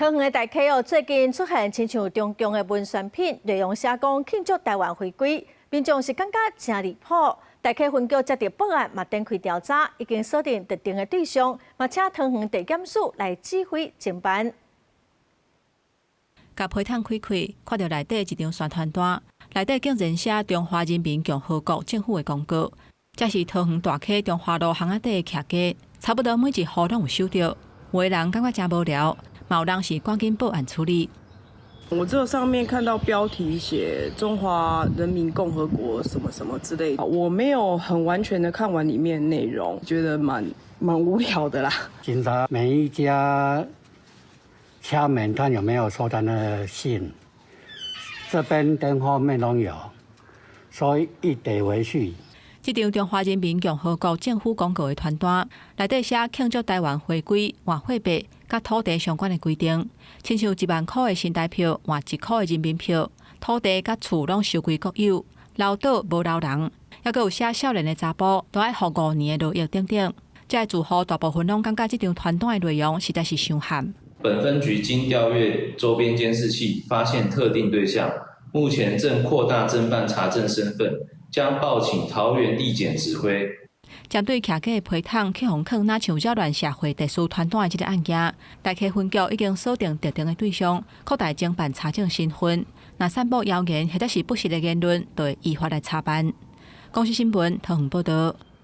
桃園的大溪哦，最近出現親像中共的文宣品，內容寫講慶祝台灣回歸，民眾是感覺誠離譜。大溪分局接著報案，嘛展開調查，已經鎖定特定的對象，嘛請桃園地檢署來指揮偵辦。共批桶開開，看著內底一張宣傳單，內底竟然寫中華人民共和國政府的廣告。這是桃園大溪中華路巷仔底的徛家，差不多每一戶攏有收著。有的人感覺誠無聊，嘛有人是趕緊報案處理。我只有上面看到標題寫中華人民共和國什麼什麼之類的，我沒有很完全的看完裡面內容，覺得蠻無聊的啦。警察每一家敲門看有沒有收到那個信，這邊跟後面都有，所以一得回去。這張中華人民共和國政府廣告的傳單，內底寫慶祝台灣回歸、換貨幣、佮土地相關的規定，親像1萬箍的新台票換1箍的人民票，土地佮厝攏收歸國有，留島無留人，猶閣有寫少年的查埔都愛服5年的勞役等等。這个住戶大部分攏感覺這張傳單的內容實在是傷譀。本分局經調閱周邊監視器，發現特定對象，目前正擴大偵辦查證身份。將報請桃園地檢指揮。針對徛家的批桶去予囥，若像擾亂社會秩序傳單的這个案件，大溪分局已經鎖定特定的對象，擴大偵辦查證身份。若散布謠言或者是不實的言論，就會依法來查辦。公視新聞桃園報導。